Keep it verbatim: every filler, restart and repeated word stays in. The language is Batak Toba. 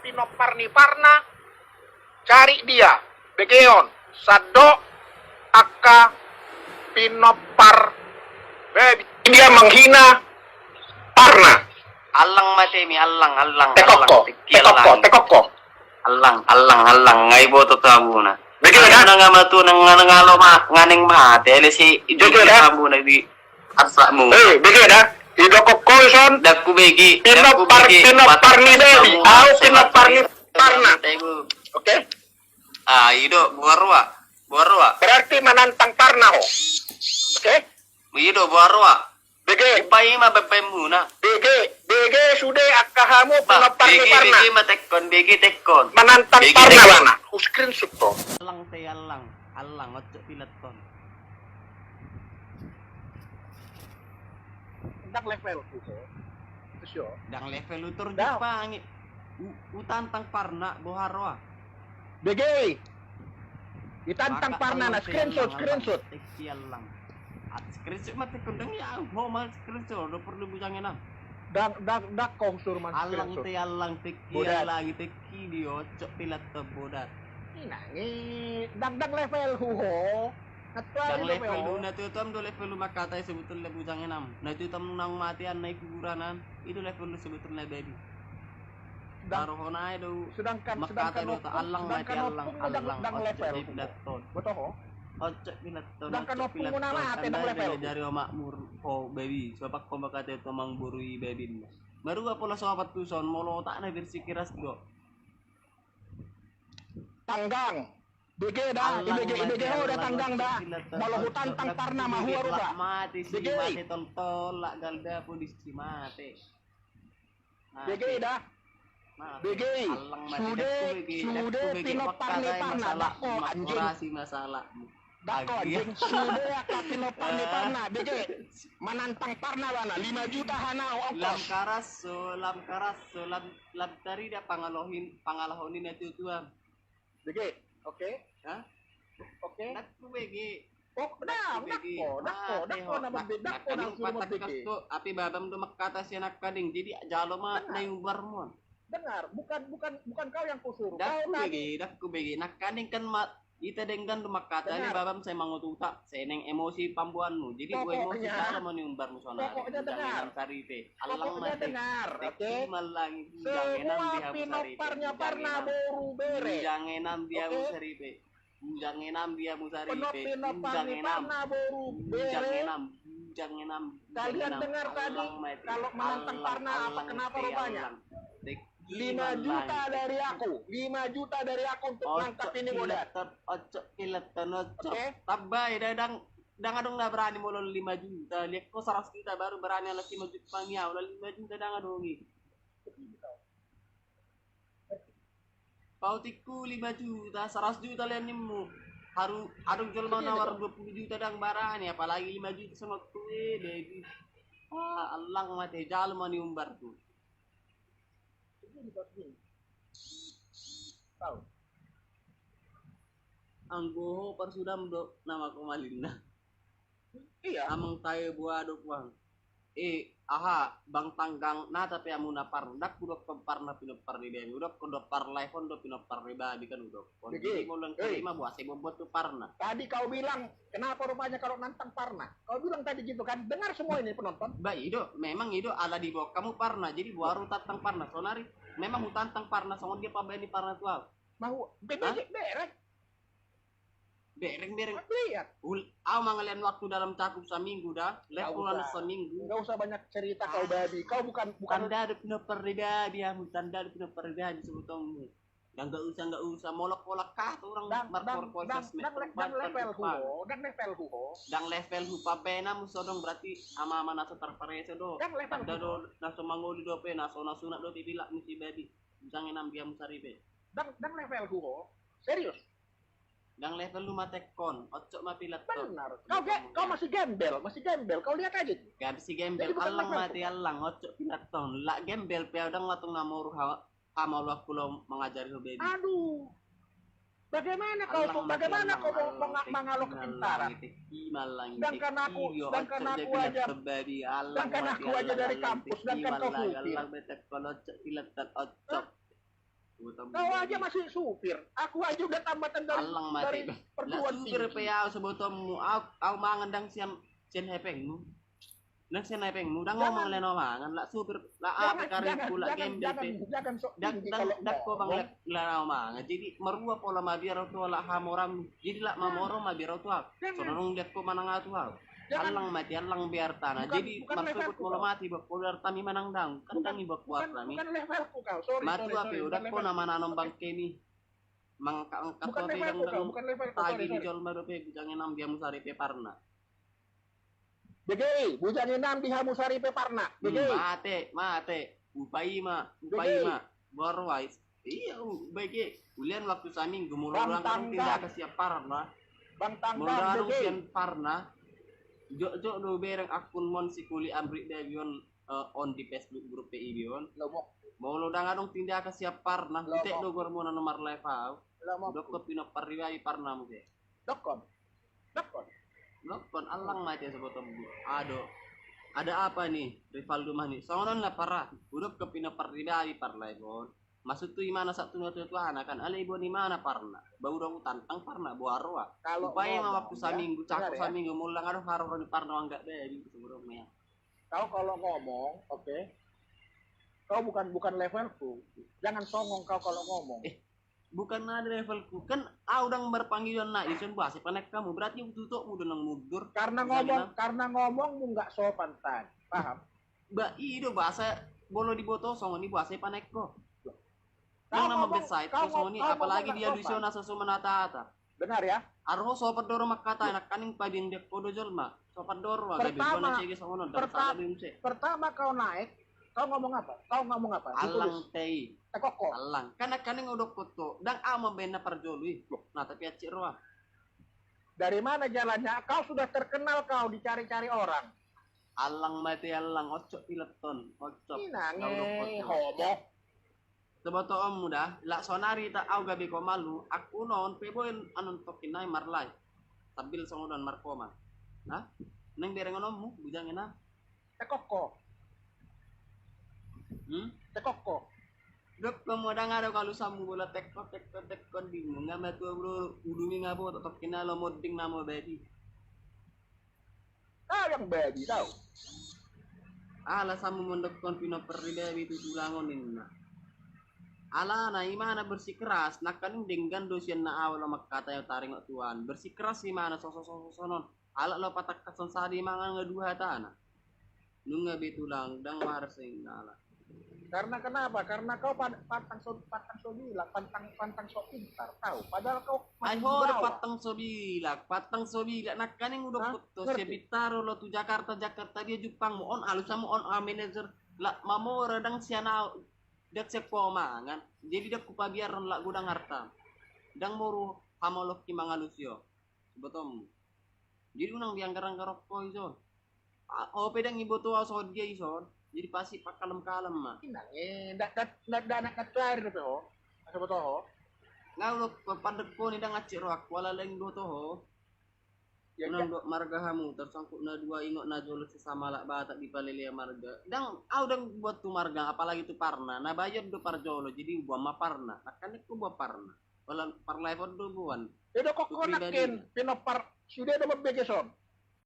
Pinompar ni Parna, cari dia, begeon, sandok, angka pinompar babi. Dia menghina Parna. Allang matemi, allang, allang, allang. Tekokko, tekokko, tekokko. Allang, allang, allang, nga iboto tu hamuna. Betul, kan? Nang ama tu nang nang alo ma nganeng mate ale si ijo hamuna di arsakmu. Eh, bege da. Idokon ho ison. Dakku bege. Pinompar, pinompar ni babi. Au pinompar ni Parna. Oke? Ah, ido boa roa. Boa roa. Berarti menantang Parna ho. Oke? Ido boa roa. Bege. Paima bebemuna. Bege, bege sude angka hamu pinompar ni Parna. Bege, bege ma tekkon, bege tekkon. Menantang Parna bana. Ku screenshot ho. Allang te allang, allang oncok pilaton. Ndang level ku ho. Ndang level utor Jepang. Utantang Parna boha roa. Bege. Itantang Parna na screenshot, screenshot. Teki allang. At screenshot ma tekkon ndang ya, ho ma screenshot, do perlu bujang enam. Ndang, ndang, ndang ho suru man screenshot. Allang te allang teki allang teki di oncok pilaton bodat. Inangi, ndang, ndang level hu ho. Ndang level hu, na tu tuam do level hu mangkatai sebetulna bujang enam. Na tu tuam nang matean na i kukuranan. Ido level hu sebetulna babi. Taruhon aja do. Sedangkan, sedangkan allang mate allang, allang oncok pilaton. Boto ho. Oncok pilaton, oncok pilaton. Tanda i dari omakmu ho babi. Sopak ho mangkatai tu amangboru i babinna. Marua pola sopat tuson molo otakna bersikeras do. Tanggang. Bege da, ibege, ibege ho da tanggang da. Molo hutantang Parna ma hua rupa. Mate si mate toltol lak gal da polisi mate. Bege da. Bege. Sude, sude pinompar ni Parna. Dakko anjing. Dakko anjing. Sude angka pinompar ni Parna. Bege. Menantang Parna bana. Lima juta hana ongkos. Lam karaso, lam karaso, lam, lam tarida pangalaho ni na tu tuam. Bege, oke. Hah? Oke. Ndang ku bege. Oh, ndang, ndang ho, ndang ho, ndang ho na mambege, ndang ho na suru mambege. Ape babam do mangkata sian angka deng, jadi jalo ma na iumbarmu on. Dengar, bukan, bukan, bukan kau yang kusuruh. Ndang ku bege, ndang ku bege. Nangkaning kan ma, ita denggan do mangkata ni babam sai mangotuta, sai naeng emosi pamboanmu. Jadi hu emosi jalo ma na iumbarmu sonari. Pokoknya dengar. Allang mate. Pokoknya dengar, oke? Semua pinomparnya Parna boru bere. Bujang enam di hamu saripe. Bujang enam di hamu saripe. Bujang enam. Bujang enam. Bujang enam. Kalian dengar tadi, kalau menantang Parna apa, kenapa rupanya? Lima juta dari aku. Lima juta dari aku untuk nangkap ini bodat. Oncok pilaton, oncok. Oke? Tambai, dadang. Ndang adong na berani molo lima juta, liat ho saratus juta baru berani anak lima juta pangiau, lima juta ndang adong i. Pautinku lima juta, saratus juta liat nimmu. Haru adong jolma nawar dua puluh juta ndang berani, apalagi lima juta songon tu e, baby. Ah, allang mate jalo ma na iumbar tu. Anggo ho parsudam do nama komalinna. Iya. Amang tae boa do puang. Eh, aha, bang tanggang na tapi amuna Parna, hudok Parna pinompar ni babi, hudok do Parna iPhone do pinompar ni babi kan hudok. Jadi molo nang terima boa sai buat tu Parna. Tadi kau bilang kenapa rupanya kalau nantang Parna? Kau bilang tadi gitu kan? Dengar semua ini penonton. Ba ido, memang ido ala dibawa kamu Parna. Jadi boa ro tantang Parna sonari. Memang hutantang Parna songon dia pambaen ni Parna tu au. Mau bebek bereng. Bereng bereng. Lihat. Au mangalean waktu dalam cakup saminggu da. Level seminggu. Nggak usah banyak cerita kau babi. Kau bukan, bukan. Tanda ada pinompar ni babi hamu, tanda ada pinompar ni babi sebutongmu. Nggak usah, nggak usah molok-molok kah tu orang markor-kor sosmed. Ndang level hu ho, ndang level hu ho. Ndang level hu, pambaenanmu so adong berarti ama-ama na so tarpareso do. Ndang level hu ho. Tanda do na so mangoli dope, na so na sunat dope bilakmu si babi. Bujang enam di hamu saripe. Ndang, ndang level hu ho. Serius. Ndang level hu ma tekkon, oncok ma pilaton. Benar. Kau masih gembel, masih gembel. Kau lihat aja. Masih gembel, allang mate allang, oncok pilaton. Lak gembel pe au ndang latung na moru ha, hamaluanku laho mangajari ho babi. Aduh. Bagaimana kau, bagaimana kau mau menga-, mengalau kepintaran? Sedangkan aku, sedangkan aku aja, sedangkan aku aja dari kampus, sedangkan kau supir. Allang mate tekkon, oncok pilaton, oncok. Kau aja masih supir. Aku aja udah tambatan dari, dari perguruan tinggi. Supir pe au, sebutanmu. Au, au mangan ndang sian, sian hepengmu. Ndang sian hepengmu, ndang au mangan, lak supir, lak apa karetku, lak gembel pe. Ndang, ndang, ndang au mangan. Jadi marua pola mabiar au tu au, lak hamoram. Jadi lak mamora mabiar au tu au. Songon ndang au manang au tu au. Allang mate, allang be artana. Jadi maksudku molo mate iba, pola artami manang ndang. Kan ndang iba kuat nami. Bukan levelku kau, sorry. Mate au pe, ndang au na mananom bangkemi. Mangangkat-angkat dope, ndang, ndang tagi di jolma dope, bujang inang di hamu saripe parna. Bege i, bujang inang di hamu saripe parna. Bege i. Mate, mate. Upa i ma, upa i ma. Boru wais. Iya, bege. Ulian waktu saminggu molo ndang adong tindakan siap parna. Molo ndang adong siap parna. Jok-jok do bereng akun mon si kuli amrik dagion, eh, on di Facebook grup P I B on. Molo ndang adong tindakan siap parna, hutek do goarmuna na marlive au. Dokkon pinompar riba i parna muse. Dokkon. Dokkon. Dokkon, allang mate sebutanmu. Ado. Ada apa nih, Rivaldo Mani? Songon on na parna. Hudokkon pinompar riba i parlive on. Maksudhu imana satu na tua-tuana kan, alai iboan imana parna. Ba udah hutantang parna, boha roha. Upa i ma waktu saminggu, cakko saminggu, molo ndang adong haroro ni parna, anggat be di sebutanmu ya. Kau kalau ngomong, oke. Kau bukan, bukan levelku. Jangan songong kau kalau ngomong. Eh, bukan na di levelku. Kan au ndang marpangidoan na ison, boasa panaek hamu. Berarti tutokmu do nang mundur. Karena ngomong, karena ngomongmu nggak sopan, Tan. Paham? Ba i do boasa molo diboto songon i, boasa panaek ho. Ndang na mambesait ho songon i, apalagi dialusi ho na so suman hata-hata. Benar ya? Aro ho sopan do ro mangkatai, nangkaning pabiang diak ho do jolma. Sopan do ro, gabe dua na sege songon on, ndang salah be muse. Pertama kau naik, kau ngomong apa? Kau ngomong apa? Allang tei. Tekokko. Allang. Kan nangkaning hudokkon ho, ndang au mambaen na parjolo i. Nah, tapi ancik roha. Dari mana jalannya? Kau sudah terkenal, kau dicari-cari orang. Allang mate allang, oncop ileton, oncop. Inang e, homo. Sebutanmu da, lak sonari ta au gabe ho malu, aku non pe boi annon tokkin nai marlive. Sambil songon on markoman. Nah, nang berengononmu, bujang inang. Tekokko. Hmm? Tekokko. Dokkon ma ndang adong alusanmu, bola tekko, tekko, tekko, dimu. Nga matua bro, ulumi nga boto, tokkin nai lo monding nama babi. Kau yang babi tau. Alasanmu mandokkon pinompar ni babi tu tulang on ninna. Alana imana bersikeras, nangkaning denggan do sian na au lo mangkatai, taringot tuan. Bersikeras imana soso-soso sonon. Ala lo patangkas on sada mangan nga dua hatana. Nunga be tulang, ndang waras ninna ala. Karena kenapa? Karena kau pantang so, pantang so bilak, pantang, pantang so pintar, tau. Padahal kau masih di bawah. Ai ho do pantang so bilak, pantang so bilak, nangkaning hudokkon ho, sian Bintaro lo tu Jakarta, Jakarta dia jumpangmu, on alusanmu, on au manager, lak mamora ndang sian au, ndang sian ho mangan. Jadi ndang hupabiarhon lak godang arta. Ndang moru hamolongki mangalusi ho. Sebutanmu. Jadi unang dianggar-anggar ho ison. Ho pe ndang iboto au songon dia ison. Jadi pasti pangkalem-kalem ma. Inang e, nda, nda, nda, nda anak natuari dope ho. Asa boto ho. Nga ulo pandek ho ni ndang ancik rohangku ala ndang iboto ho. Unang dok marga hamu, tersangkut na dua, ingot na jolo sesama halak Batak dipalelea marga. Ndang, au ndang buat tu marga, apalagi tu parna. Na bayon do parjolo, jadi boan ma parna. Nangkaning huboan parna. Holan parlive on do boan. Ido kok konakin pinompar sude do mambege son.